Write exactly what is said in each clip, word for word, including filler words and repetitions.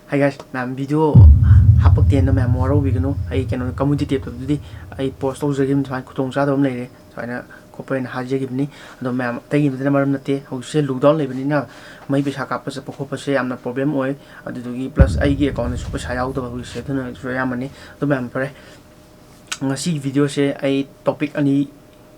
Hi guys, ꯃꯌꯥꯝ video ꯍꯥꯞꯄꯛꯇꯦꯅ ꯃꯌꯥꯝ ꯋꯥꯔꯧꯕꯤꯒꯅꯨ꯫ ꯑꯩ ꯀꯩꯅꯣ community tab ꯇꯨꯗꯤ ꯑꯩ post ꯇꯧꯖꯈꯤꯕꯅꯤ, ꯁꯨꯃꯥꯏꯅ ꯈꯨꯗꯣꯡꯆꯥꯗꯕ ꯑꯃ ꯂꯩꯔꯦ ꯁꯨꯃꯥꯏꯅ ꯈꯣꯠꯄ ꯍꯥꯏꯅ ꯍꯥꯏꯖꯈꯤꯕꯅꯤ꯫ ꯑꯗꯣ ꯃꯌꯥꯝ ꯑꯇꯩꯒꯤ ꯑꯝꯇꯅ ꯃꯔꯝ ꯅꯠꯇꯦ, ꯍꯧꯖꯤꯛꯁꯦ lockdown ꯂꯩꯕꯅꯤꯅ ꯃꯩ ꯄꯩꯁꯥ ꯀꯥꯞꯄ ꯆꯠꯄ ꯈꯣꯠꯄꯁꯦ ꯌꯥꯝꯅ problem ꯑꯣꯏ꯫ ꯑꯗꯨꯗꯨꯒꯤ plus ꯑꯩꯒꯤ account ꯇꯁꯨ ꯄꯩꯁꯥ ꯌꯥꯎꯗꯕ ꯍꯧꯖꯤꯛꯁꯦ, ꯑꯗꯨꯅꯁꯨ ꯑꯌꯥꯝꯕꯅꯤ꯫ ꯑꯗꯣ ꯃꯌꯥꯝ ꯐꯔꯦ, ꯉꯁꯤꯒꯤ video ꯁꯦ ꯑꯩ topic ꯑꯅꯤ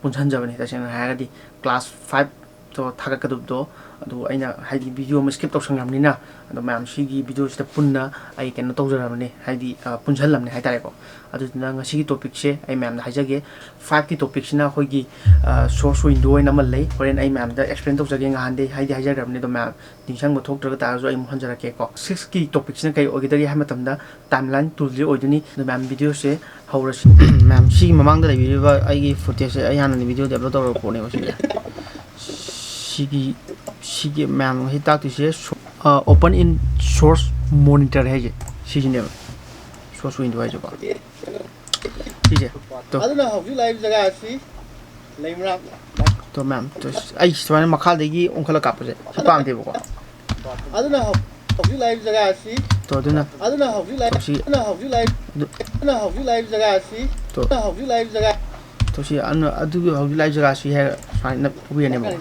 ꯄꯨꯟꯁꯤꯟꯖꯕꯅꯤ꯫ ꯇꯁꯦꯡꯅ ꯍꯥꯏꯔꯒꯗꯤ class five ꯇꯣ ꯊꯥꯒꯠꯀꯗꯕꯗꯣ, ꯑꯗꯨ ꯑꯩꯅ ꯍꯥꯏꯗꯤ video ꯑꯃ skip ꯇꯧꯁꯟꯈ꯭ꯔꯕꯅꯤꯅ, ꯑꯗꯣ ꯃꯌꯥꯝ ꯁꯤꯒꯤ video ꯁꯤꯗ ꯄꯨꯟꯅ ꯑꯩ ꯀꯩꯅꯣ ꯇꯧꯖꯔꯕꯅꯤ, ꯍꯥꯏꯗꯤ, ꯑ, ꯄꯨꯟꯁꯤꯜꯂꯝꯅꯤ ꯍꯥꯏꯇꯥꯔꯦꯀꯣ꯫ ꯑꯗꯨꯗꯨꯅ ꯉꯁꯤꯒꯤ topic ꯁꯦ ꯑꯩ ꯃꯌꯥꯝꯗ ꯍꯥꯏꯖꯒꯦ꯫ Five ꯀꯤ topic ꯁꯤꯅ ꯑꯩꯈꯣꯏꯒꯤ, ꯑ, source window ꯍꯥꯏꯅ ꯑꯃ ꯂꯩ, ꯍꯣꯔꯦꯟ ꯑꯩ ꯃꯌꯥꯝꯗ explain ꯇꯧꯖꯒꯦ꯫ ꯉꯍꯥꯟꯗꯩ ꯍꯥꯏꯗꯤ ꯍꯥꯏꯖꯈ꯭ꯔꯕꯅꯤ, ꯑꯗꯣ ꯃꯌꯥꯝ ꯅꯤꯡꯁꯤꯡꯕ ꯊꯣꯛꯇ꯭ꯔꯒ ꯇꯥꯔꯒꯁꯨ ꯑꯩ ꯑꯃꯨꯛ ꯍꯟꯖꯔꯛꯀꯦꯀꯣ꯫ Six ꯀꯤ topic ꯁꯤꯅ ꯀꯩ ꯑꯣꯏꯒꯗꯒꯦ ꯍꯥꯏꯕ ꯃꯇꯝꯗ timeline tool ꯁꯦ ꯑꯣꯏꯗꯣꯏꯅꯤ꯫ ꯑꯗꯣ ꯃꯌꯥꯝ video ꯁꯦ ꯍꯧꯔꯁꯤ꯫ ꯃꯌꯥꯝ ꯁꯤꯒꯤ ꯃꯃꯥꯡꯗ ꯂꯩꯕꯤꯔꯤꯕ ꯑꯩꯒꯤ footage ꯁꯦ ꯑꯩ ꯍꯥꯟꯅꯗꯤ video ꯗ upload ꯇꯧꯔꯕ ꯄꯣꯠꯅꯦꯕ ꯁꯤꯁꯦ꯫ ꯁꯤꯒꯤ, ꯁꯤꯒꯤ ꯃꯌꯥꯝ ꯉꯁꯤ ꯇꯥꯛꯇꯣꯏꯁꯦ ꯁꯣ-, ꯑ, open in source monitor ꯍꯥꯏꯁꯦ ꯁꯤꯁꯤꯅꯦꯕ, source window ꯍꯥꯏꯁꯦꯀꯣ꯫ ꯁꯤꯁꯦ꯫ ꯇꯣ꯫ ꯑꯗꯨꯅ ꯍꯧꯖꯤꯛ ꯂꯥꯛꯏꯕ ꯖꯒꯥ ꯑꯁꯤ ꯂꯩꯃꯔꯥꯝ꯫ ꯇꯣ ꯃꯌꯥꯝ, ꯇꯣ, ꯑꯩ ꯁꯨꯃꯥꯏꯅ ꯃꯈꯥꯗꯒꯤ ꯑꯣꯟꯈꯠꯂ ꯀꯥꯞꯄꯁꯦ ꯁꯤ ꯄꯥꯝꯗꯦꯕꯀꯣ꯫ ꯑꯗꯨꯅ ꯍꯧ-, ꯍꯧꯖꯤꯛ ꯂꯥꯛꯏꯕ ꯖꯒꯥ ꯑꯁꯤ꯫ ꯇꯣ, ꯑꯗꯨꯅ ꯑꯗꯨꯅ ꯍꯧꯖꯤꯛ ꯂꯥꯛꯏ-, ꯇꯣ, ꯁꯤ ꯑꯗꯨꯅ ꯍꯧꯖꯤꯛ ꯂꯥꯛꯏ-, ꯑꯗꯨ ꯑꯗꯨꯅ ꯍꯧꯖꯤꯛ ꯂꯥꯛꯏꯕ ꯖꯒꯥ ꯑꯁꯤ꯫ ꯇꯣ꯫ ꯑꯗꯨꯅ ꯍꯧꯖꯤꯛ ꯂꯥꯛꯏꯕ ꯖꯒꯥ꯫ ꯇꯣ, ꯁꯤ ꯑꯗꯨꯅ, ꯑꯗꯨꯒꯤ ꯍꯧꯖꯤꯛ ꯂꯥꯛꯏꯕ ꯖꯒꯥꯁꯤ ꯍꯥꯏꯔ ꯁꯨꯃꯥꯏꯅ ꯐꯨꯕꯤꯔꯅꯦꯕꯀꯣ꯫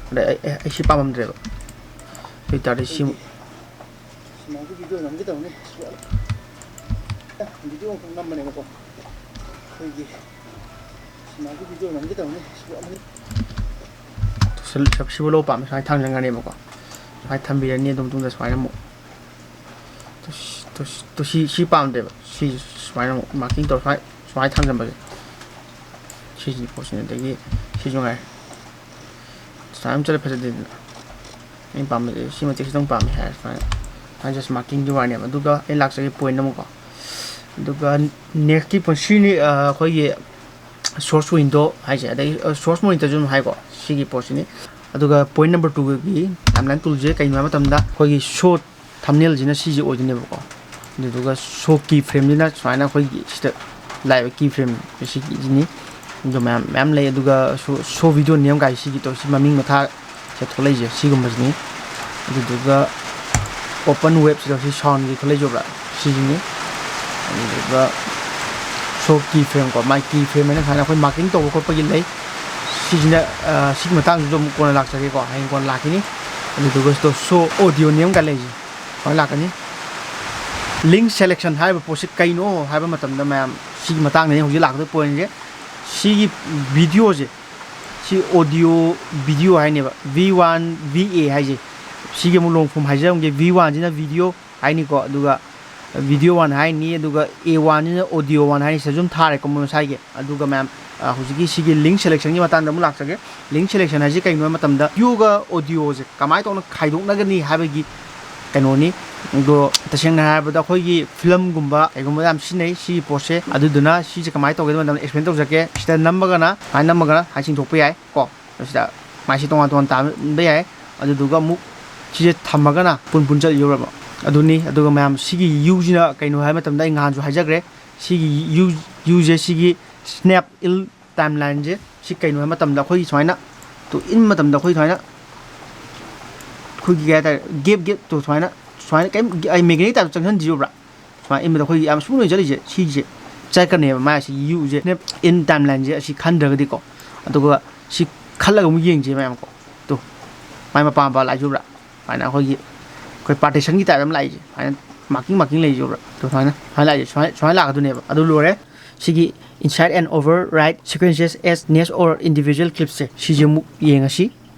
ꯑꯗ ꯑꯩ, ꯑꯩ, ꯑꯩ ꯁꯤ ꯄꯥꯝꯃꯝꯗ꯭ꯔꯦꯕ꯫ ꯑꯗꯨ ꯑꯣꯏ ꯇꯥꯔꯗꯤ ꯁꯤ ꯁꯤꯃꯥꯒꯤ video ꯅꯝꯒꯦ ꯇꯧꯅꯤ꯫ Video ꯑꯃꯈꯛ ꯅꯝꯕꯅꯦꯕꯀꯣ꯫ ꯑꯩꯈꯣꯏꯒꯤ ꯁꯤꯃꯥꯒꯤ video ꯅꯝꯒꯦ ꯇꯧꯅꯤ꯫ ꯁꯤ-, ꯁꯤꯕꯨ ꯂꯧ ꯄꯥꯝꯃꯦ꯫ ꯁꯨꯃꯥꯏꯅ ꯊꯥꯡꯖꯟꯒꯅꯦꯕꯀꯣ꯫ ꯁꯨꯃꯥꯏꯅ ꯊꯝꯕꯤꯔꯅꯤ꯫ ꯑꯗꯨ ꯃꯇꯨꯡꯗ ꯁꯨꯃꯥꯏꯅ ꯑꯃꯨꯛ ꯇꯨ-, ꯇꯨ-, ꯇꯨ-, ꯁꯤ, ꯁꯤ ꯄꯥꯝꯗꯦꯕ꯫ ꯁꯤ ꯁꯨꯃꯥꯏꯅ ꯑꯃꯨꯛ marking ꯇꯧꯔ ꯁꯨꯃꯥꯏꯅ, ꯁꯨꯃꯥꯏꯅ ꯊꯥꯡꯖꯟꯕꯁꯦ꯫ ꯁꯤꯁꯤ ꯄꯣꯠꯁꯤꯅꯤ꯫ ꯑꯗꯒꯤ ꯁꯤꯁꯨ ꯉꯥꯏꯔꯦ꯫ ꯁꯨꯃꯥꯏꯅ ꯑꯃ ꯆꯠꯂꯦ, ꯐꯖꯗꯦꯗꯅ꯫ ꯑꯩꯅ ꯄꯥꯝꯕꯁꯦ ꯁꯤ ꯃꯇꯦꯛꯁꯤꯗꯪ ꯄꯥꯝꯃꯦ ꯍꯥꯏꯔꯦ ꯁꯨꯃꯥꯏꯅ꯫ ꯁꯨꯃꯥꯏꯅ just marking ꯒꯤ ꯋꯥꯅꯦꯕ꯫ ꯑꯗꯨꯒ ꯑꯩ ꯂꯥꯛꯆꯒꯦ point ꯑꯃꯀꯣ꯫ ꯑꯗꯨꯒ next ꯀꯤ point ꯁꯤꯅꯤ, ꯑ, ꯑꯩꯈꯣꯏꯒꯤ source window ꯍꯥꯏꯁꯦ꯫ ꯑꯗꯒꯤ, ꯑ, source monitor ꯁꯨ ꯑꯗꯨꯝ ꯍꯥꯏꯀꯣ꯫ ꯁꯤꯒꯤ ꯄꯣꯠꯁꯤꯅꯤ꯫ ꯑꯗꯨꯒ point number two ꯒꯤ timeline tool ꯁꯦ ꯀꯩꯅꯣ ꯍꯥꯏꯕ ꯃꯇꯝꯗ ꯑꯩꯈꯣꯏꯒꯤ show thumbnail ꯁꯤꯅ ꯁꯤꯁꯦ ꯑꯣꯏꯗꯣꯏꯅꯦꯕꯀꯣ꯫ ꯑꯗꯨꯗꯨꯒ show key frame ꯁꯤꯅ ꯁꯨꯃꯥꯏꯅ ꯑꯩꯈꯣꯏꯒꯤ ꯁꯤꯗ ꯂꯥꯛꯏꯕ key frame ꯁꯤꯒꯤꯁꯤꯅꯤ꯫ ꯑꯗꯨ ꯃꯌꯥꯝ, ꯃꯌꯥꯝ ꯂꯩ꯫ ꯑꯗꯨꯒ show, show video name ꯀꯥꯏ ꯁꯤꯒꯤ ꯇꯧ-, ꯁꯤ ꯃꯃꯤꯡ ꯃꯊꯥ ꯁꯤꯗ ꯊꯣꯛꯂꯛꯏꯁꯦ ꯁꯤꯒꯨꯝꯕꯁꯤꯅꯤ꯫ ꯑꯗꯨꯗꯨꯒ ꯑꯣꯄꯟ ꯋꯦꯕꯁꯤꯗ ꯁꯤ ꯁꯥꯎꯟꯒꯤ ꯈꯔ ꯂꯩꯖꯕ꯭ꯔꯥ? ꯁꯤꯁꯤꯅꯤ꯫ ꯑꯗꯨꯗꯨꯒ ꯁꯣ ꯀꯤ ꯐ꯭ꯔꯦꯝ ꯀꯣ, ꯃꯥꯏ ꯀꯤ ꯐ꯭ꯔꯦꯝ ꯍꯥꯏꯅ ꯁꯨꯃꯥꯏꯅ ꯑꯩꯈꯣꯏ ꯃꯥꯔꯀꯤꯡ ꯇꯧꯕ ꯈꯣꯠꯄꯒꯤ ꯂꯩ꯫ ꯁꯤꯁꯤꯅ, ꯑ, ꯁꯤꯒꯤ ꯃꯇꯥꯡꯁꯤꯁꯨ ꯑꯃꯨꯛ ꯀꯣꯟꯅ ꯂꯥꯛꯆꯒꯦꯀꯣ, ꯍꯌꯦꯡ ꯀꯣꯟꯅ ꯂꯥꯛꯈꯤꯅꯤ꯫ ꯑꯗꯨꯗꯨꯒ ꯁꯤꯗ ꯁꯣ ꯑꯣꯗꯤꯑꯣ ꯅꯦꯝ ꯀꯥꯏ ꯂꯩꯁꯦ ꯁꯨꯃꯥꯏꯅ ꯂꯥꯛꯀꯅꯤ꯫ ꯂꯤꯡ ꯁꯦꯂꯦꯛꯁꯟ ꯍꯥꯏꯔꯤꯕ ꯄꯣꯠꯁꯤ ꯀꯩꯅꯣ ꯍꯥꯏꯕ ꯃꯇꯝꯗ, ꯃꯌꯥꯝ, ꯁꯤꯒꯤ ꯃꯇꯥꯡꯗꯅꯤ ꯍꯧꯖꯤꯛ ꯂꯥꯛꯀꯗꯣꯏ ꯄꯣꯏꯟꯁꯦ꯫ ꯁꯤꯒꯤ ꯚꯤꯗꯤꯑꯣꯁꯦ, ꯁꯤ ꯑꯣꯗꯤꯑꯣ ꯚꯤꯗꯤꯑꯣ ꯍꯥꯏꯅꯦꯕ, ꯚꯤ ꯋꯥꯟ, ꯚꯤ ꯑꯦ ꯍꯥꯏꯁꯦ꯫ ꯁꯤꯒꯤ ꯑꯃꯨꯛ ꯂꯣꯡ ꯐꯣꯝ ꯍꯥꯏꯖꯔꯝꯒꯦ꯫ ꯚꯤ ꯋꯥꯟꯁꯤꯅ ꯚꯤꯗꯤꯑꯣ ꯍꯥꯏꯅꯤꯀꯣ, ꯑꯗꯨꯒ ꯚꯤꯗꯤꯑꯣ ꯋꯥꯟ ꯍꯥꯏꯅꯤ, ꯑꯗꯨꯒ ꯑꯦ ꯋꯥꯟꯁꯤꯅ ꯑꯣꯗꯤꯑꯣ ꯋꯥꯟ ꯍꯥꯏꯅꯤ꯫ ꯁꯤꯗ ꯁꯨꯝ ꯊꯥꯔꯦꯀꯣ ꯃꯣꯏ ꯃꯁꯥꯒꯤ꯫ ꯑꯗꯨꯒ ꯃꯌꯥꯝ, ꯑ, ꯍꯧꯖꯤꯛꯀꯤ ꯁꯤꯒꯤ ꯂꯤꯡ ꯁꯦꯂꯦꯛꯁꯟꯒꯤ ꯃꯇꯥꯡꯗ ꯑꯃꯨꯛ ꯂꯥꯛꯆꯒꯦ꯫ ꯂꯤꯡ ꯁꯦꯂꯦꯛꯁꯟ ꯍꯥꯏꯁꯦ ꯀꯩꯅꯣ ꯍꯥꯏꯕ ꯃꯇꯝꯗ, ꯚꯤꯗꯤꯑꯣꯒ ꯑꯣꯗꯤꯑꯣꯁꯦ ꯀꯃꯥꯏꯅ ꯇꯧꯅ ꯈꯥꯏꯗꯣꯛꯅꯒꯅꯤ ꯍꯥꯏꯕꯒꯤ ꯀꯩꯅꯣꯅꯤ꯫ ꯑꯗꯣ ꯇꯁꯦꯡꯅ ꯍꯥꯏꯔꯕꯗ ꯑꯩꯈꯣꯏꯒꯤ ꯐꯤꯂꯝꯒꯨꯝꯕ ꯀꯩꯒꯨꯝꯕꯗ ꯌꯥꯝ ꯁꯤꯖꯤꯟꯅꯩ ꯁꯤꯒꯤ ꯄꯣꯠꯁꯦ꯫ ꯑꯗꯨꯗꯨꯅ ꯁꯤꯁꯦ ꯀꯃꯥꯏꯅ ꯇꯧꯒꯦ ꯍꯥꯏꯕ ꯃꯇꯝꯗ ꯑꯦꯛꯁꯄ꯭ꯂꯦꯟ ꯇꯧꯖꯒꯦ꯫ ꯁꯤꯗ ꯅꯝꯃꯒꯅ, ꯁꯨꯃꯥꯏꯅ ꯅꯝꯃꯒꯅ ꯍꯥꯏ ꯆꯤꯡꯊꯣꯛꯄ ꯌꯥꯏ ꯀꯣ꯫ ꯁꯤꯗ ꯃꯥꯏꯁꯦ ꯇꯣꯉꯥꯟ ꯇꯣꯉꯥꯟ ꯇꯥꯟꯕ ꯌꯥꯏ꯫ ꯑꯗꯨꯗꯨꯒ ꯑꯃꯨꯛ ꯁꯤꯁꯦ ꯊꯝꯃꯒꯅ ꯄꯨꯟ ꯄꯨꯟ ꯆꯠꯂꯤꯗꯧꯔꯕ ꯑꯗꯨꯅꯤ꯫ ꯑꯗꯨꯒ ꯃꯌꯥꯝ, ꯁꯤꯒꯤ ꯌꯨꯁꯤꯅ ꯀꯩꯅꯣ ꯍꯥꯏꯕ ꯃꯇꯝꯗ, ꯑꯩ ꯅꯍꯥꯟꯁꯨ ꯍꯥꯏꯖꯈ꯭ꯔꯦ, ꯁꯤꯒꯤ ꯌꯨ, ꯌꯨꯁꯦ, ꯁꯤꯒꯤ ꯁ꯭ꯅꯦꯞ ꯏꯜ ꯇꯥꯏꯝ ꯂꯥꯏꯟꯁꯦ, ꯁꯤ ꯀꯩꯅꯣ ꯍꯥꯏꯕ ꯃꯇꯝꯗ ꯑꯩꯈꯣꯏꯒꯤ ꯁꯨꯃꯥꯏꯅ, ꯇꯨ ꯏꯟ ꯃꯇꯝꯗ ꯑꯩꯈꯣꯏ ꯁꯨꯃꯥꯏꯅ, ꯑꯩꯈꯣꯏꯒꯤ ꯀꯩ ꯍꯥꯏꯇꯥꯔꯦ, ꯒꯦꯞ ꯒꯦꯞꯇꯣ ꯁꯨꯃꯥꯏꯅ, ꯁꯨꯃꯥꯏꯅ ꯀꯩꯝ, ꯑꯩ ꯃꯦꯒꯅꯦꯠ ꯇꯥꯏꯞꯇ ꯆꯪꯁꯤꯟꯗ꯭ꯔꯤꯕ꯭ꯔꯥ? ꯁꯨꯃꯥꯏꯅ ꯏꯟꯕꯗ ꯑꯩꯈꯣꯏꯒꯤ ꯌꯥꯝ ꯁ꯭ꯃꯨꯠ ꯑꯣꯏꯅ ꯆꯠꯂꯤꯁꯦ, ꯁꯤꯁꯦ ꯆꯠꯀꯅꯦꯕ꯫ ꯃꯥꯏ ꯑꯁꯤ ꯌꯨꯁꯦ, ꯁ꯭ꯅꯦꯞ ꯏꯟ ꯇꯥꯏꯝ ꯂꯥꯏꯟꯁꯦ ꯑꯁꯤ ꯈꯟꯗ꯭ꯔꯒꯗꯤꯀꯣ꯫ ꯑꯗꯨꯒ ꯁꯤ ꯈꯜꯂꯒ ꯑꯃꯨꯛ ꯌꯦꯡꯁꯦ ꯃꯌꯥꯝ ꯀꯣ꯫ ꯇꯨ, ꯃꯥꯏ ꯃꯄꯥ ꯃꯄꯥ ꯂꯥꯛꯏꯁꯦ ꯎꯕ꯭ꯔꯥ? ꯁꯨꯃꯥꯏꯅ ꯑꯩꯈꯣꯏꯒꯤ, ꯑꯩꯈꯣꯏ ꯄꯥꯔꯇꯤꯁꯟꯒꯤ ꯇꯥꯏꯞ ꯑꯃ ꯂꯥꯛꯏꯁꯦ, ꯁꯨꯃꯥꯏꯅ ꯃꯥꯔꯀꯤꯡ ꯃꯥꯔꯀꯤꯡ ꯂꯩꯁꯦ ꯎꯕ꯭ꯔꯥ? ꯇꯨ, ꯁꯨꯃꯥꯏꯅ, ꯁꯨꯃꯥꯏꯅ ꯂꯥꯛꯏꯁꯦ, ꯁꯨꯃꯥꯏꯅ, ꯁꯨꯃꯥꯏꯅ ꯂꯥꯛꯀꯗꯣꯏꯅꯦꯕ꯫ ꯑꯗꯨ ꯂꯣꯏꯔꯦ꯫ ꯁꯤꯒꯤ insert and override sequences as nest or individual clipsꯁꯦ, ꯁꯤꯁꯦ ꯑꯃꯨꯛ ꯌꯦꯡꯉꯁꯤ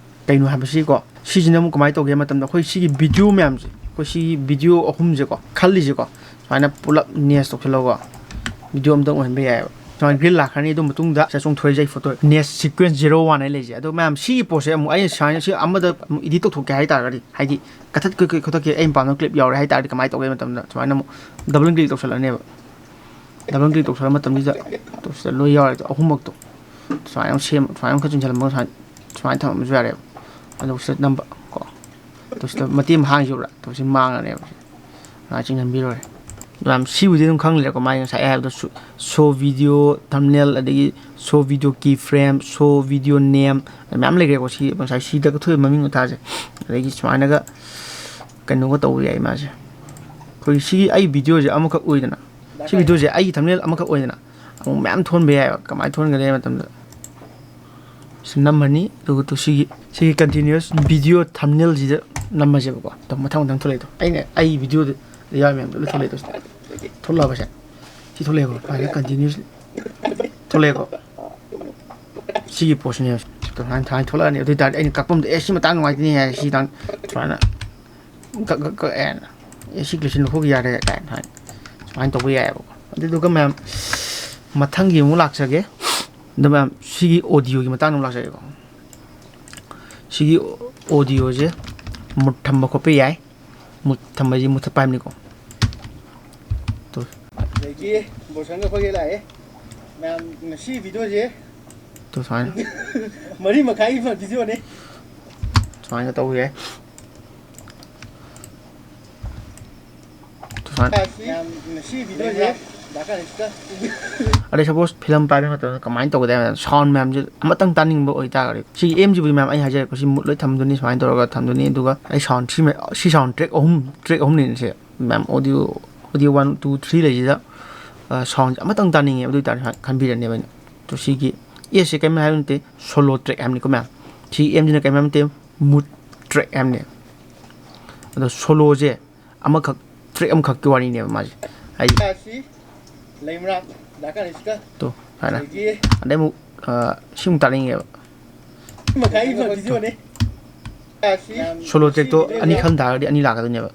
ꯀꯩꯅꯣ ꯍꯥꯏꯕꯁꯤꯀꯣ꯫ ꯁꯤꯁꯤꯅ ꯑꯃꯨꯛ ꯀꯃꯥꯏꯅ ꯇꯧꯒꯦ ꯍꯥꯏꯕ ꯃꯇꯝꯗ, ꯑꯩꯈꯣꯏ ꯁꯤꯒꯤ ꯚꯤꯗꯤꯑꯣ ꯃꯌꯥꯝꯁꯦ, ꯑꯩꯈꯣꯏ ꯁꯤꯒꯤ ꯚꯤꯗꯤꯑꯣ ꯑꯍꯨꯝꯁꯦꯀꯣ, ꯈꯜꯂꯤꯁꯦꯀꯣ, ꯁꯨꯃꯥꯏꯅ ꯄꯨꯂꯞ ꯅꯦꯁ ꯇꯧꯁꯜꯂꯒ ꯚꯤꯗꯤꯑꯣ ꯑꯝꯇꯪ ꯑꯣꯏꯍꯟꯕ ꯌꯥꯏꯑꯕ꯫ ꯁꯨꯃꯥꯏꯅ ꯒ꯭ꯔꯤꯟ ꯂꯥꯛꯈ꯭ꯔꯅꯤ꯫ ꯑꯗꯨ ꯃꯇꯨꯡꯗ ꯁꯤꯗ ꯆꯣꯡꯊꯣꯔꯛꯏꯁꯦ ꯑꯩ photo, nest sequence zero one ꯍꯥꯏꯅ ꯂꯩꯁꯦ꯫ ꯑꯗꯣ ꯃꯌꯥꯝ, ꯁꯤꯒꯤ ꯄꯣꯠꯁꯦ ꯑꯃꯨꯛ ꯑꯩꯅ ꯁꯨꯃꯥꯏꯅ ꯁꯤ ꯑꯃꯗ ꯑꯃꯨꯛ ꯏꯗꯤꯠ ꯇꯧꯊꯣꯛꯀꯦ ꯍꯥꯏ ꯇꯥꯔꯒꯗꯤ, ꯍꯥꯏꯗꯤ ꯀꯛꯊꯠꯀꯦ, ꯀꯛꯊꯠꯀꯦ, ꯑꯩꯅ ꯄꯥꯝꯕ ꯀ꯭ꯂꯤꯞ ꯌꯥꯎꯔꯦ ꯍꯥꯏ ꯇꯥꯔꯗꯤ ꯀꯃꯥꯏꯅ ꯇꯧꯒꯦ ꯍꯥꯏꯕ ꯃꯇꯝꯗ, ꯁꯨꯃꯥꯏꯅ ꯑꯃꯨꯛ ꯗꯕꯜ ꯀ꯭ꯂꯤꯛ ꯇꯧꯁꯜꯂꯅꯦꯕ꯫ ꯗꯕꯜ ꯀ꯭ꯂꯤꯛ ꯇꯧꯁꯜꯂ ꯃꯇꯝꯁꯤꯗ, ꯇꯧꯁꯤꯗ ꯂꯣꯏ ꯌꯥꯎꯔꯦ꯫ ꯑꯗꯣ ꯑꯍꯨꯝꯃꯛꯇꯣ ꯁꯨꯃꯥꯏꯅ ꯑꯃꯨꯛ ꯁꯦꯝ, ꯁꯨꯃꯥꯏꯅ ꯑꯃꯨꯛ ꯈꯔ ꯆꯤꯡꯁꯤꯜꯂꯝꯃꯒ ꯁꯨꯃꯥꯏꯅ, ꯁꯨꯃꯥꯏꯅ ꯊꯝꯃꯁꯨ ꯌꯥꯔꯦꯕ꯫ ꯑꯗꯨꯒ ꯁꯤꯗ ꯅꯝꯕ ꯀꯣ꯫ ꯑꯗꯨ ꯁꯤꯗ ꯃꯇꯦꯛ ꯑꯃ ꯍꯥꯡꯉꯤꯁꯦ ꯎꯕ꯭ꯔꯥ? ꯑꯗꯨ ꯁꯤ ꯃꯥꯡꯉꯅꯦꯕ꯫ ꯁꯨꯃꯥꯏꯅ ꯆꯤꯡꯁꯤꯟꯕꯤꯔꯣꯏ꯫ ꯌꯥꯝ ꯁꯤꯕꯨꯗꯤ ꯑꯗꯨꯝ ꯈꯪꯂꯦꯀꯣ, ꯃꯥꯒꯤ ꯉꯁꯥꯏ ꯑꯩ ꯍꯥꯏꯕꯗꯣ ꯁꯨ-, show video thumbnail, ꯑꯗꯒꯤ show video keyframe, show video name, ꯃꯌꯥꯝ ꯂꯩꯈ꯭ꯔꯦꯀꯣ꯫ ꯁꯤ ꯉꯁꯥꯏ ꯁꯤꯗꯒ ꯊꯣꯛꯏꯕ ꯃꯃꯤꯡ ꯃꯊꯥꯁꯦ꯫ ꯑꯗꯒꯤ ꯁꯨꯃꯥꯏꯅꯒ ꯀꯩꯅꯣꯒ ꯇꯧꯕ ꯌꯥꯏ ꯃꯥꯁꯦ꯫ ꯑꯩꯈꯣꯏꯒꯤ ꯁꯤꯒꯤ ꯑꯩ ꯚꯤꯗꯤꯑꯣꯁꯦ ꯑꯃꯈꯛ ꯑꯣꯏꯗꯅ, ꯁꯤ ꯚꯤꯗꯤꯑꯣꯁꯦ ꯑꯩꯒꯤ ꯊꯝꯅꯦꯜ ꯑꯃꯈꯛ ꯑꯣꯏꯗꯅ ꯑꯃꯨꯛ ꯃꯌꯥꯝ ꯊꯣꯟꯕ ꯌꯥꯏꯑꯕ꯫ ꯀꯃꯥꯏꯅ ꯊꯣꯟꯒꯅꯤ ꯍꯥꯏ ꯃꯇꯝꯗ, ꯁꯤ ꯅꯝꯃꯅꯤ, ꯑꯗꯨꯒ ꯇꯨ ꯁꯤꯒꯤ, ꯁꯤꯒꯤ ꯀꯟꯇꯤꯅ꯭ꯌꯨꯁ ꯚꯤꯗꯤꯑꯣ ꯊꯝꯅꯦꯜꯁꯤꯗ ꯅꯝꯃꯁꯦꯕꯀꯣ꯫ ꯑꯗꯣ ꯃꯊꯪ ꯃꯊꯪ ꯊꯣꯛꯂꯛꯏꯗꯣ ꯑꯩꯅ, ꯑꯩ ꯚꯤꯗꯤꯑꯣꯗ ꯌꯥꯎꯔꯤ ꯃꯌꯥꯝꯗꯣ ꯂꯣꯏ ꯊꯣꯛꯂꯛꯏꯗꯣ꯫ ꯊꯣꯛꯂꯛꯑꯕꯁꯦ, ꯁꯤ ꯊꯣꯛꯂꯛꯑꯦꯀꯣ꯫ ꯁꯨꯃꯥꯏꯅ ꯀꯟꯇꯤꯅ꯭ꯌꯨꯁ ꯊꯣꯛꯂꯛꯑꯦꯀꯣ꯫ ꯁꯤꯒꯤ ꯄꯣꯠꯁꯤꯅꯦꯕ꯫ ꯁꯨꯃꯥꯏꯅ, ꯁꯨꯃꯥꯏꯅ ꯊꯣꯛꯂꯛꯑꯅꯤ꯫ ꯑꯗꯨ ꯑꯣꯏ ꯇꯥꯔꯗꯤ ꯑꯩꯅ ꯀꯛꯐꯝꯗꯣ, "ꯑꯦ, ꯁꯤ ꯃꯇꯥꯡ ꯅꯨꯡꯉꯥꯏꯇꯦꯅꯦ" ꯍꯥꯏꯔꯦ, ꯁꯤ ꯇꯥꯡ ꯁꯨꯃꯥꯏꯅ ꯀꯛ, ꯀꯛ, ꯀꯛꯑꯦꯅ, "ꯑꯦ, ꯁꯤ ꯀ꯭ꯂꯤꯞꯁꯤ ꯂꯧꯊꯣꯛꯈꯤ ꯌꯥꯔꯦ" ꯀꯥꯏꯅ ꯁꯨꯃꯥꯏꯅ, ꯁꯨꯃꯥꯏꯅ ꯇꯧꯕ ꯌꯥꯏꯑꯕꯀꯣ꯫ ꯑꯗꯨꯗꯨꯒ ꯃꯌꯥꯝ, ꯃꯊꯪꯒꯤ ꯑꯃꯨꯛ ꯂꯥꯛꯆꯒꯦ꯫ ꯑꯗꯣ ꯃꯌꯥꯝ, ꯁꯤꯒꯤ ꯑꯣꯗꯤꯑꯣꯒꯤ ꯃꯇꯥꯡꯗ ꯑꯃꯨꯛ ꯂꯥꯛꯆꯒꯦꯀꯣ꯫ ꯁꯤꯒꯤ ꯑꯣꯗꯤꯑꯣꯁꯦ ꯃꯨꯠ ꯊꯝꯕ ꯈꯣꯠꯄ ꯌꯥꯏ꯫ ꯃꯨꯠ ꯊꯝꯕꯁꯤ ꯃꯨꯠꯊꯠꯄ ꯍꯥꯏꯕꯅꯤꯀꯣ꯫ ꯇꯨ꯫ ꯑꯗꯒꯤ ꯕꯣꯁꯟꯒ ꯑꯩꯈꯣꯏꯒ ꯂꯥꯛꯑꯦ꯫ ꯃꯌꯥꯝ, ꯉꯁꯤ ꯚꯤꯗꯤꯑꯣꯁꯦ ꯇꯨ ꯁꯨꯃꯥꯏꯅ꯫ ꯃꯔꯤ ꯃꯈꯥꯏꯒꯤ ꯚꯤꯗꯤꯑꯣꯅꯦ꯫ ꯁꯨꯃꯥꯏꯅ ꯇꯧꯕ ꯌꯥꯏ꯫ ꯇꯨ ꯁꯨꯃꯥꯏꯅ꯫ ꯃꯌꯥꯝ, ꯉꯁꯤ ꯚꯤꯗꯤꯑꯣꯁꯦ ꯗꯥ ꯀꯥꯅꯤꯁꯀ꯫ ꯑꯗꯩ ꯁꯄꯣꯁ ꯐꯤꯂꯝ ꯄꯥꯏꯕ ꯃꯇꯝꯗ ꯀꯃꯥꯏꯅ ꯇꯧꯒꯗꯦ ꯍꯥꯏꯕꯗ, ꯁꯥꯎꯟ ꯃꯌꯥꯝꯁꯦ ꯑꯃꯇꯪ ꯇꯥꯅꯤꯡꯕ ꯑꯣꯏꯇꯥꯔꯒꯗꯤ, ꯁꯤꯒꯤ ꯑꯦꯝꯁꯤꯕꯨꯗꯤ ꯃꯌꯥꯝ ꯑꯩ ꯍꯥꯏꯖꯔꯦꯀꯣ, ꯁꯤ ꯃꯨꯠ ꯂꯣꯏ ꯊꯝꯗꯣꯏꯅꯤ, ꯁꯨꯃꯥꯏꯅ ꯇꯧꯔꯒ ꯊꯝꯗꯣꯏꯅꯤ꯫ ꯑꯗꯨꯒ ꯑꯩ ꯁꯥꯎꯟ ꯁꯤ ꯃꯌꯥꯝ, ꯁꯤ ꯁꯥꯎꯟ ꯇ꯭ꯔꯦꯛ ꯑꯍꯨꯝ, ꯇ꯭ꯔꯦꯛ ꯑꯍꯨꯝꯅꯤꯅ ꯁꯦ ꯃꯌꯥꯝ, audio, audio one, two, three ꯂꯩꯁꯤꯗ, ꯑ, ꯁꯥꯎꯟꯁꯦ ꯑꯃꯇꯪ ꯇꯥꯅꯤꯡꯉꯦ꯫ ꯑꯗꯨ ꯑꯣꯏꯇꯥꯔꯗꯤ ꯁꯨꯃꯥꯏꯅ ꯈꯟꯕꯤꯔꯅꯦꯕ ꯑꯩꯅ꯫ ꯑꯗꯣ ꯁꯤꯒꯤ ꯑꯦꯁꯁꯦ ꯀꯔꯤꯝ ꯍꯥꯏꯕ ꯅꯠꯇꯦ, ꯁꯣꯂꯣ ꯇ꯭ꯔꯦꯛ ꯍꯥꯏꯕꯅꯤꯀꯣ ꯃꯌꯥꯝ꯫ ꯁꯤ ꯑꯦꯝꯁꯤꯅ ꯀꯔꯤꯝ ꯍꯥꯏꯕ ꯅꯠꯇꯦ, ꯃꯨꯠ ꯇ꯭ꯔꯦꯛ ꯍꯥꯏꯕꯅꯦ꯫ ꯑꯗꯣ ꯁꯣꯂꯣꯁꯦ ꯑꯃꯈꯛ, ꯇ꯭ꯔꯦꯛ ꯑꯃꯈꯛꯀꯤ ꯋꯥꯔꯤꯅꯦꯕ ꯃꯥꯁꯦ꯫ ꯍꯥꯏꯗꯤ ꯁꯤ ꯂꯩꯃꯔꯥꯝ ꯗꯥ ꯀꯥꯅꯤꯁꯀ꯫ ꯇꯣ, ꯍꯥꯏꯅ꯫ ꯑꯗꯒꯤ ꯑꯗꯩ ꯑꯃꯨꯛ, ꯑ, ꯁꯤꯃꯨꯛ ꯇꯥꯅꯤꯡꯉꯦꯕ꯫ ꯃꯈꯥꯏꯒꯤ ꯚꯤꯗꯤꯑꯣꯅꯦ꯫ ꯁꯣꯂꯣ ꯇ꯭ꯔꯦꯛꯇꯣ ꯑꯅꯤ ꯈꯟ ꯇꯥꯔꯒꯗꯤ ꯑꯅꯤ ꯂꯥꯛꯀꯗꯣꯏꯅꯦꯕ꯫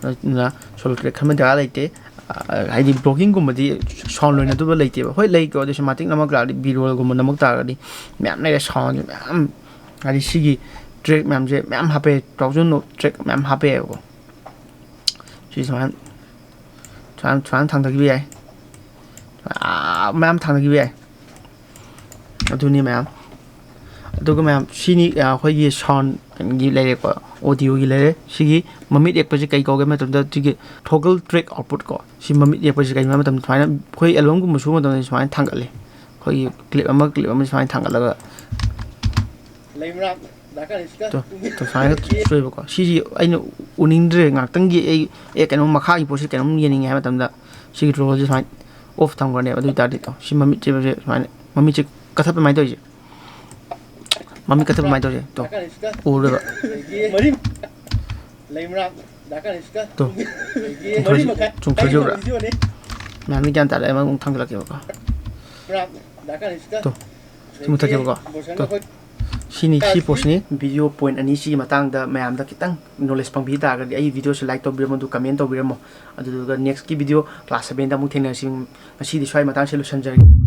ꯑꯗꯨꯅ ꯁꯣꯂꯣ ꯇ꯭ꯔꯦꯛ ꯈꯟꯕ ꯗꯔꯀꯥꯔ ꯂꯩꯇꯦ꯫ ꯑ, ꯍꯥꯏꯗꯤ ꯕ꯭ꯂꯣꯒꯤꯡꯒꯨꯝꯕꯗꯤ ꯁꯥꯎꯟ ꯂꯣꯏꯅꯗꯕ ꯂꯩꯇꯦꯕ꯫ ꯍꯣꯏ, ꯂꯩꯀꯣ, ꯑꯗꯨꯁꯨ ꯃꯇꯤꯛ ꯅꯝꯃꯛ ꯇꯥꯔꯗꯤ, ꯕꯤ ꯔꯣꯜꯒꯨꯝꯕ ꯅꯝꯃꯛ ꯇꯥꯔꯒꯗꯤ ꯃꯌꯥꯝ ꯂꯩꯔꯦ, ꯁꯥꯎꯟꯁꯦ ꯃꯌꯥꯝ꯫ ꯍꯥꯏꯗꯤ ꯁꯤꯒꯤ ꯇ꯭ꯔꯦꯛ ꯃꯌꯥꯝꯁꯦ ꯃꯌꯥꯝ ꯍꯥꯞꯄꯦ, ꯇꯨ ꯊꯥꯎꯖꯟ ꯇ꯭ꯔꯦꯛ ꯃꯌꯥꯝ ꯍꯥꯞꯄꯦꯕꯀꯣ꯫ ꯁꯤ ꯁꯨꯃꯥꯏꯅ, ꯁꯨꯃꯥꯏꯅ, ꯁꯨꯃꯥꯏꯅ ꯊꯥꯡꯊꯈꯤꯕ ꯌꯥꯏ꯫ ꯑꯥ, ꯃꯌꯥꯝ ꯊꯥꯡꯊꯈꯤꯕ ꯌꯥꯏ꯫ ꯑꯗꯨꯅꯤ ꯃꯌꯥꯝ꯫ ꯑꯗꯨꯒ ꯃꯌꯥꯝ, ꯁꯤꯅꯤ, ꯑ, ꯑꯩꯈꯣꯏꯒꯤ ꯁꯥꯎꯟꯒꯤ ꯂꯩꯔꯦꯀꯣ, ꯑꯣꯗꯤꯑꯣꯒꯤ ꯂꯩꯔꯦ꯫ ꯁꯤꯒꯤ ꯃꯃꯤꯠ ꯌꯦꯛꯄꯁꯤ ꯀꯩ ꯀꯧꯒꯦ ꯍꯥꯏꯕ ꯃꯇꯝꯗ, ꯁꯤꯒꯤ ꯊꯣꯒꯜ ꯇ꯭ꯔꯦꯛ ꯑꯥꯎꯠꯄꯨꯠ ꯀꯣ꯫ ꯁꯤ ꯃꯃꯤꯠ ꯌꯦꯛꯄꯁꯤ ꯀꯩꯅꯣ ꯍꯥꯏꯕ ꯃꯇꯝꯗ, ꯁꯨꯃꯥꯏꯅ ꯑꯩꯈꯣꯏ ꯑꯦꯜꯕꯝꯒꯨꯝꯕ ꯁꯨꯕ ꯃꯇꯝꯗ ꯁꯨꯃꯥꯏꯅ ꯊꯥꯡꯒꯠꯂꯤ꯫ ꯑꯩꯈꯣꯏꯒꯤ ꯀ꯭ꯂꯤꯞ ꯑꯃ, ꯀ꯭ꯂꯤꯞ ꯑꯃ ꯁꯨꯃꯥꯏꯅ ꯊꯥꯡꯒꯠꯂꯒ ꯂꯩꯃꯔꯥꯝ ꯇꯣ, ꯇꯣ, ꯁꯨꯃꯥꯏꯅ ꯊꯣꯛꯑꯦꯕꯀꯣ꯫ ꯁꯤꯁꯤ ꯑꯩꯅ ꯎꯅꯤꯡꯗ꯭ꯔꯦ, ꯉꯥꯛꯇꯪꯒꯤ ꯑꯩ ꯑꯦ ꯀꯩꯅꯣꯝ ꯃꯈꯥꯒꯤ ꯄꯣꯠꯁꯤ ꯀꯩꯅꯣꯝ ꯌꯦꯡꯅꯤꯡꯉꯦ ꯍꯥꯏꯕ ꯃꯇꯝꯗ ꯁꯤꯒꯤ ꯔꯣꯜꯁꯦ ꯁꯨꯃꯥꯏꯅ ꯑꯣꯐ ꯊꯝꯈ꯭ꯔꯅꯦꯕ꯫ ꯑꯗꯨ ꯑꯣꯏꯇꯥꯔꯗꯤ ꯇꯣ, ꯁꯤ ꯃꯃꯤꯠꯁꯦ ꯁꯨꯃꯥꯏꯅ, ꯃꯃꯤꯠꯁꯦ ꯀꯊꯠꯄ ꯑꯗꯨꯃꯥꯏꯅ ꯇꯧꯔꯤꯁꯦ, ꯃꯃꯤꯠ ꯀꯊꯠꯄ ꯑꯗꯨꯃꯥꯏꯅ ꯇꯧꯔꯤꯁꯦ ꯇꯣ, ꯎꯔꯦꯕ꯫ ꯇꯣ, ꯆꯨꯝꯊꯣꯛ-, ꯆꯨꯝꯊꯣꯛꯈꯤꯕ꯭ꯔꯥ? ꯃꯌꯥꯝꯗꯤ ꯒ꯭ꯌꯥꯟ ꯇꯥꯔꯦ, ꯑꯃꯃꯨꯛ ꯊꯥꯡꯒꯠꯂꯛꯀꯦꯕꯀꯣ꯫ ꯇꯣ, ꯁꯤ ꯃꯨꯠꯊꯠꯀꯦꯕꯀꯣ꯫ ꯇꯣ, ꯁꯤꯅꯤ, ꯁꯤ ꯄꯣꯠꯁꯤꯅꯤ꯫ ꯚꯤꯗꯤꯑꯣ ꯄꯣꯏꯟ ꯑꯅꯤꯁꯤꯒꯤ ꯃꯇꯥꯡꯗ ꯃꯌꯥꯝꯗ ꯈꯤꯇꯪ ꯅꯣꯂꯦꯖ ꯐꯪꯕꯤ ꯇꯥꯔꯒꯗꯤ ꯑꯩ ꯚꯤꯗꯤꯑꯣꯁꯦ ꯂꯥꯏꯛ ꯇꯧꯕꯤꯔꯝꯃꯣ, ꯑꯗꯨ ꯀꯃꯦꯟ ꯇꯧꯕꯤꯔꯝꯃꯣ꯫ ꯑꯗꯨꯗꯨꯒ ꯅꯦꯛꯁꯀꯤ ꯚꯤꯗꯤꯑꯣ ꯀ꯭ꯂꯥꯁ ꯁꯚꯦꯟꯗ ꯑꯃꯨꯛ ꯊꯦꯡꯅꯔꯁꯤ꯫ ꯉꯁꯤꯗꯤ ꯁ꯭ꯋꯥꯏ ꯃꯇꯥꯡꯁꯦ ꯂꯣꯏꯁꯤꯟꯖꯔꯒꯦ꯫